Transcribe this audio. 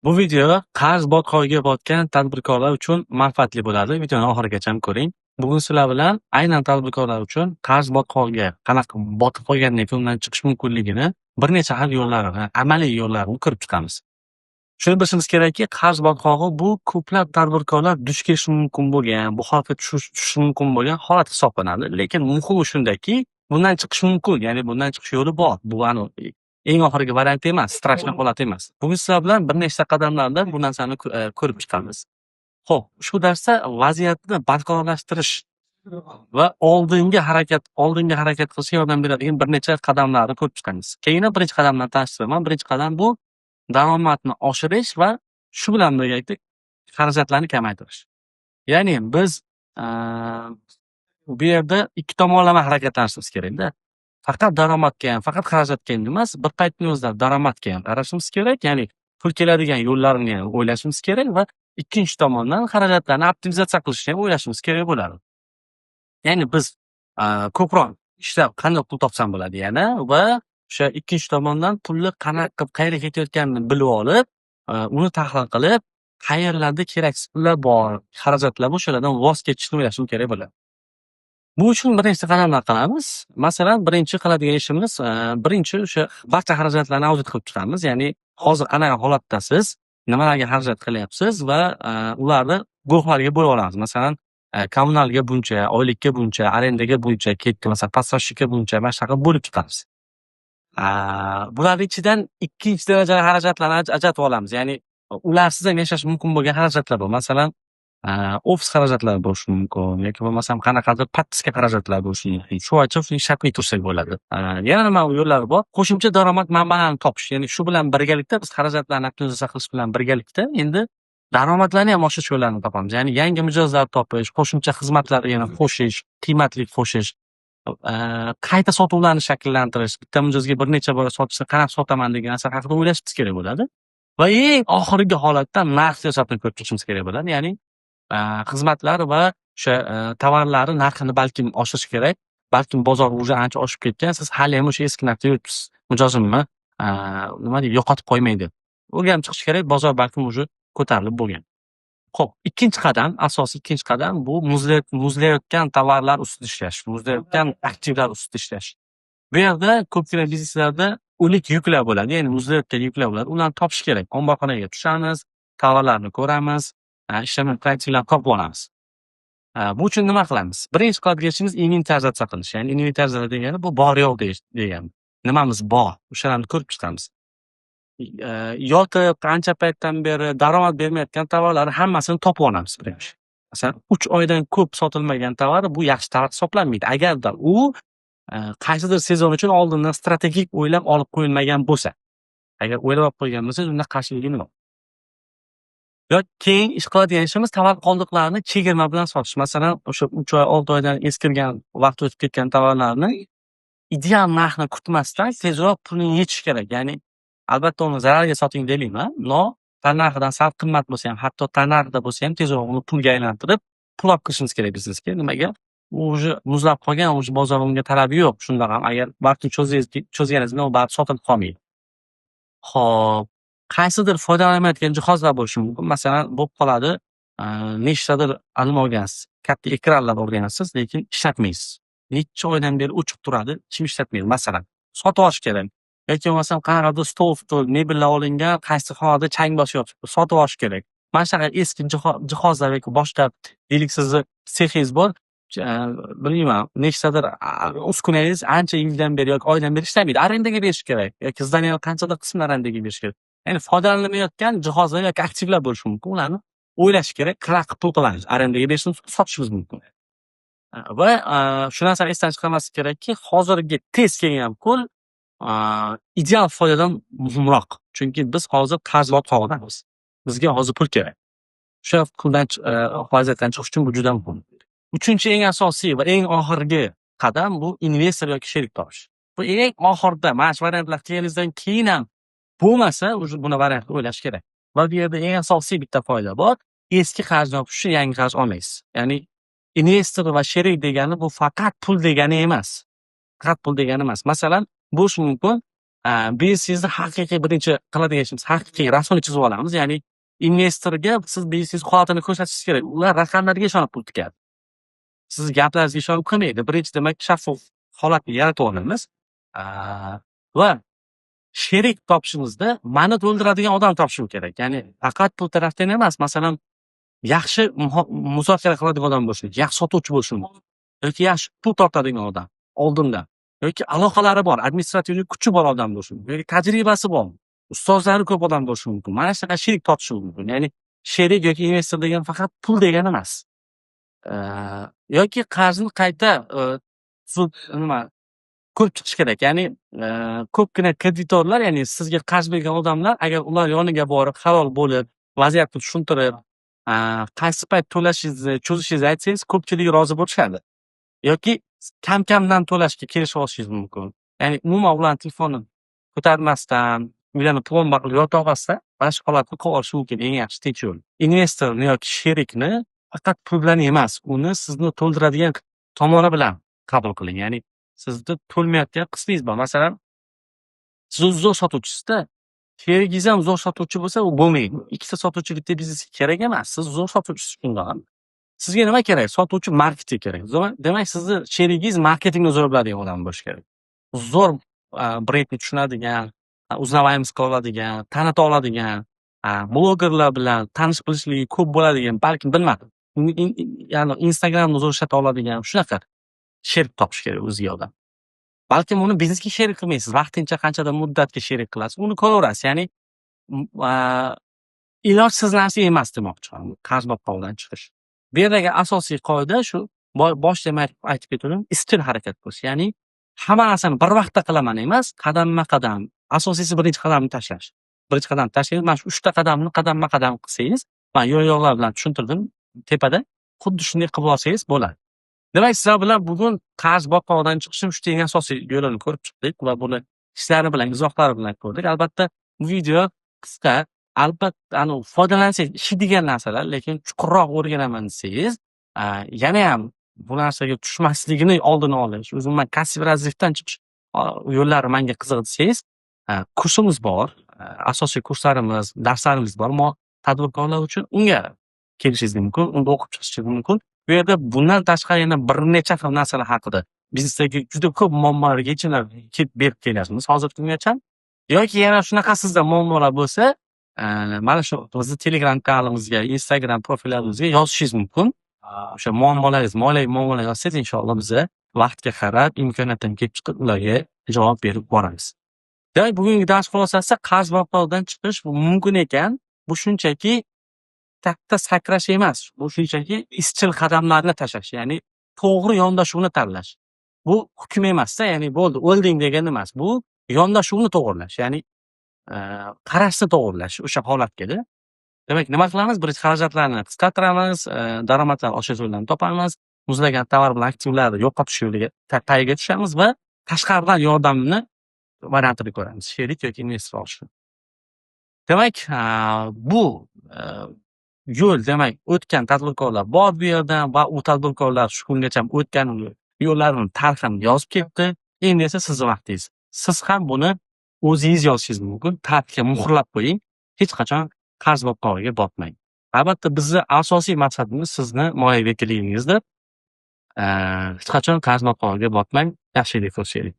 Bu video qarz botqog'iga botgan tadbirkorlar uchun manfaatli bo'ladi. Videoni oxirigacha ko'ring. Bugun sizlar bilan aynan tadbirkorlar uchun qarz botqog'iga qanaqa botib qolgandan keyin undan chiqish mumkinligini bir necha xil yo'llarini, amaliy yo'llarini ko'rib chiqamiz. Shuni bilishimiz kerakki, qarz botqog'i bu ko'plab tadbirkorlar duch kelishi mumkin bo'lgan, bu holatga tushishi mumkin bo'lgan holat hisoblanadi. Lekin muhimi shundaki, bundan chiqish mumkin, ya'ni bundan chiqish yo'li bor. Bu eng oxirgi variant emas, страшный holat emas. Bugun sizlar bilan bir nechta qadamlarda bu narsani ko'rib chiqamiz. Xo'p, ushbu darsda vaziyatni barqarorlashtirish va oldinga harakat qilishga yordam beradigan bir necha qadamlarni ko'rib chiqamiz. Keyin birinchi qadamdan tanishtiraman. Birinchi qadam bu daromadni oshirish va shu bilan birgalikda xarajatlarni kamaytirish. Ya'ni biz bu yerda ikki tomonlama harakatlanishimiz kerakda. Faqat daromadga ham, faqat xarajatga ham emas, bir paytning o'zida daromadga ham qarashimiz kerak, ya'ni pul keladigan yo'llarini ham o'ylashimiz kerak va ikkinchi tomondan xarajatlarni optimizatsiya qilishni ham o'ylashimiz kerak bo'ladi. Ya'ni biz ko'proq ishlab qanday pul topsam bo'ladi yana va o'sha ikkinchi tomondan pulni qanaqa qilib qayerga ketayotganini bilib olib, uni tahlil qilib, qayerlarda keraksiz pullar bor, xarajatlar bor, o'shalardan voz kechishni o'ylashim kerak bo'ladi. Bu uchun bir nechta qadamlar qilamiz. Masalan, birinchi qiladigan ishimiz, birinchi o'sha barcha xarajatlarni audit qilib chiqamiz. Ya'ni hozir qanaqa holatdasiz, nimalarga xarajat qilyapsiz va ularni guruhlarga bo'lib olamiz. Masalan, kommunalga buncha, oylikka buncha, arendaga buncha ketdi, masalan, поставщик ka buncha, mana shunaqa bo'lib chiqamiz. Bularni ichidan ikkinchi darajali xarajatlarni ajratib olamiz. Ya'ni ularsiz ham yashash mumkin bo'lgan xarajatlar bor. Masalan, ofis xarajatlari bo'lishi mumkin yoki bo'lmasam qanaqadir подписка xarajatlari bo'lishi mumkin. Shu oycha shuni ishlatmay tursak bo'ladi. Yana nima yo'llari bor? Qo'shimcha daromad manbalarini topish. Ya'ni shu bilan birgalikda biz xarajatlarni optimizatsiya qilish bilan birgalikda endi daromadlarni ham oshirish yo'llarini topamiz. Ya'ni yangi mijozlar topish, qo'shimcha xizmatlar yana qo'shish, qiymatli qo'shish, qayta sotuvlarni shakllantirish, bitta mijozga bir necha bor sotishni qanaqa sotaman degan narsa haqida o'ylashimiz kerak bo'ladi. Va eng oxirgi holatda narx siyosatini ko'rib chiqishimiz kerak bo'ladi. Ya'ni xizmatlar va o'sha tovarlarni narxini balkim oshirish kerak. Balkim bozor уже ancha oshib ketgan, siz haliyam o'sha eski narxda yuribsiz. Mijozimni nima deydi, yo'qotib qo'ymay deb. O'rganib chiqish kerak, bozor balkim уже ko'tarilib bo'lgan. Xo'p, ikkinchi qadam, asosiy ikkinchi qadam bu muzlayotgan tovarlar ustida ishlash, muzlayotgan aktivlar ustida ishlash. Bu yerda ko'pgina bizneslarda o'lik yuklar bo'ladi, ya'ni muzlayotgan yuklar bo'ladi. Ularni topish kerak. Omborxonaga tushamiz, tovarlarni ko'ramiz, ishlamayotgan aktivlarni topib olamiz. Bu uchun nima qilamiz? Birinchi qiladigan ishimiz inventarizatsiya qilish. Ya'ni inventarizatsiya degani bu bor yo'q degani. Nimamiz bor, o'shalarni ko'rib chiqamiz. Yotib ancha paytdan beri daromad bermayotgan tovarlarni hammasini topib olamiz birinchi. Masalan, 3 oydan ko'p sotilmagan tovar bu yaxshi tovar hisoblanmaydi. Agarda u qaysidir sezon uchun oldindan strategik o'ylab olib qo'yilmagan bo'lsa. Agar o'ylab olib qo'ygan bo'lsangiz, unda qarshiligi nima? Yoki keyin ish qiladigan ishimiz tovar qoldiqlarini chegirma bilan sotish. Masalan, o'sha 3 oy, 6 oydan eskirgan, vaqt o'tib ketgan tovarlarni ideal narxni kutmasdan tezroq pulini yechish kerak. Ya'ni albatta uni zararga soting demayman, но tannarxidan sal qimmat bo'lsa ham, hatto tannarxida bo'lsa ham tezroq uni pulga aylantirib, pul olib kirishimiz kerak biznesga. Nimaga? U уже muzlab qolgan, уже bozor unga talabi yo'q. Shunda ham agar vaqtni cho'zganingiz bilan u baribir sotilib qolmaydi. Xo'p, qaysidir foydalanmayotgan jihozlar bo'lishi mumkin. Masalan, bo'lib qoladi, nechtadir nima olgansiz, katta ekranlar olgansiz, lekin ishlatmaysiz. Necha oydan beri o'chiq turadi, hech kim ishlatmaydi masalan. Sotib olish kerak. Yoki bo'lmasam qanaqadir stol, mebellar olingan, qaysi xonada chang bosyapti, sotib olish kerak. Mana shunaqa eski jihozlar yoki boshqa, deylik, sizni sexingiz bor, bilmayman, nechtadir uskunangiz ancha yildan beri yoki oydan beri ishlamaydi. Arendaga berish kerak yoki здание ni qanchadir qismini arendaga berish kerak. Ya'ni foydalanilmayotgan jihozlar yoki aktivlar bo'lishi mumkin. Ularni o'ylash kerak, qanaqa qilib pul qilamiz. Arendaga berishimiz, sotishimiz mumkin. Va shu narsani esdan chiqarmaslik kerakki, hozirgi tez kelgan pul ideal foydadan muhimroq. Chunki biz hozir qarz botqog'idamiz. Bizga hozir pul kerak. O'sha puldan vaziyatdan chiqish uchun bu juda muhim. Uchinchi eng asosiy va eng oxirgi qadam bu investor yoki sherik topish. Bu eng oxirida mana shu variantlar qilganingizdan keyin ham bo'lmasa, уже buni variantni o'ylash kerak. Va bu yerda eng asosiy bitta foyda bor. Eski qarzni yopish uchun yangi qarz olmaysiz. Ya'ni investor va sherik degani bu faqat pul degani emas. Faqat pul degani emas. Masalan, bo'lishi mumkin. Biznesingizni haqiqiy, birinchi qiladigan ishimiz, haqiqiy rasmini chizib olamiz. Ya'ni investorga siz biznesingiz holatini ko'rsatishingiz kerak. Ular raqamlarga ishonib pul tikadi. Sizni gaplaringizga ishonib qilmaydi. Birinchi, demak, shaffof holatni yaratib olamiz. Va sherik topishimizda mani to'ldiradigan odam topishim kerak. Ya'ni faqat pul tarafdan emas, masalan, yaxshi muzokara qiladigan odam bo'lishi, yaxshi sotuvchi bo'lishi mumkin yoki yaxshi pul tortadigan odam oldindan yoki aloqalari bor, administrativ kuchi bor odam bo'lishi mumkin yoki tajribasi bor, ustozlari ko'p odam bo'lishi mumkin. Mana shunaqa sherik tortishi mumkin. Ya'ni sherik yoki investor degan faqat pul degani emas. Yoki qarzni qayta nima ko'rib chiqish kerak. Ya'ni ko'pgina kreditorlar, ya'ni sizga qarz bergan odamlar, agar ular yoniga borib, halol bo'lib, vaziyatni tushuntirib, qaysi payt to'lashingizni, cho'zishingizni aytsangiz, ko'pchiligi rozi bo'lishadi. Yoki kam-kamdan to'lashga kelishib olishingiz mumkin. Ya'ni umuman ularni telefonini ko'tarmasdan, uylarni plomba qilib yotib olmasdan, mana shu holatni qilib olish mumkin, eng yaxshi tinch yo'l. Investorni yoki sherikni faqat pul bilan emas, uni sizni to'ldiradigan tomoni bilan qabul qiling. Ya'ni sizni to'lmayotgan qismingiz bor. Masalan, siz o'zi zo'r sotuvchisizda, sherigingiz ham zo'r sotuvchi bo'lsa, u bo'lmaydi. Ikkita sotuvchi bitta biznesga kerak emas. Siz zo'r sotuvchisiz shundoq ham. Sizga nima kerak? Sotuvchi, marketing kerak. Demak, sizni sherigingiz marketingni zo'r biladigan odam bo'lishi kerak. Zo'r brendni tushunadigan, узнаваемость qila oladigan, tanita oladigan, blogerlar bilan tanish bilishligi ko'p bo'ladigan, balkim, bilmadim. Ya'ni Instagramni zo'r ishlata oladigan, shunaqa sherik topish kerak o'ziga odam. Balkim uni biznesga sherik qilmaysiz, vaqtincha qanchadir muddatga sherik qilasiz, uni ko'raverasiz. Ya'ni ilojsiz narsa emas demoqchiman, qarz botqog'idan chiqish. Bu yerdagi asosiy qoida shu, boshida ham aytib ketgandim, izchil harakat qilish. Ya'ni hamma narsani bir vaqtda qilaman emas, qadamma-qadam. Asosiysi birinchi qadamni tashlash. Birinchi qadam tashlaysiz, mana shu uchta qadamni qadamma-qadam qilsangiz, man yo'l-yo'llar bilan tushuntirdim tepada, xuddi shunday qilib olsangiz bo'ladi. Demak, sizlar bilan bugun qarz botqog'idan chiqishning uchta eng asosiy yo'lini ko'rib chiqdik va buni ishlari bilan, izohlari bilan ko'rdik. Albatta, bu video qisqa, albatta, anavi foydalansangiz ishlaydigan narsalar, lekin chuqurroq o'rganaman desangiz, yana ham bu narsaga tushmasligini oldini olish, umuman kasbiy разрыв dan chiqish yo'llari menga qiziq desangiz, kursimiz bor, asosiy kurslarimiz, darslarimiz bor. Tadbirkorlar uchun unga kelishingiz mumkin, unda o'qib chiqishingiz mumkin. Bu yerda bundan tashqari yana bir necha xil narsalar haqida, biznesdagi juda ko'p muammolarga yechimlar berib kelyapmiz hozirgi kungacha. Yoki yana shunaqa sizda muammolar bo'lsa, mana shu bizni Telegram kanalimizga, Instagram profillarimizga yozishingiz mumkin. O'sha muammolaringiz, moliyaviy muammolar yozsangiz, inshaalloh biza vaqtga qarab, imkoniyatdan kelib chiqib ularga javob berib boramiz. Demak, bugungi dars xulosasi: qarz botqog'idan chiqish bu mumkin ekan. Bu shunchaki katta sakrash emas. Bu shunchaki izchil qadamlarni tashlash, ya'ni to'g'ri yondashuvni tanlash. Bu hukm emasda, ya'ni bo'ldi, o'lding degani emas. Bu yondashuvni to'g'irlash, ya'ni qarashni to'g'irlash o'sha holatga-da. Demak, nima qilamiz? Birinchi xarajatlarni qisqartiramiz, daromadlar oshirish yo'llarini topamiz, muzlagan tovar bilan aktivlarni yo'qotish yo'liga tagiga tushamiz va tashqaridan yordamni variantini ko'ramiz. Sherik yoki investor olishni. Demak, bu yo'l, demak, o'tgan tadbirkorlar bor bu yerdan va u tadbirkorlar shu kungacha o'tgan yo'llarini tarixini yozib ketdi. Endi esa sizni vaqtingiz. Siz ham buni o'zingiz yozishingiz mumkin. Tarixga muhrlab qo'ying. Hech qachon qarz botqog'iga botmang. Albatta, bizni asosiy maqsadimiz sizni moliyaviy erkinligingizdir. Hech qachon qarz botqog'iga botmang. Yaxshilik ko'rishaylik.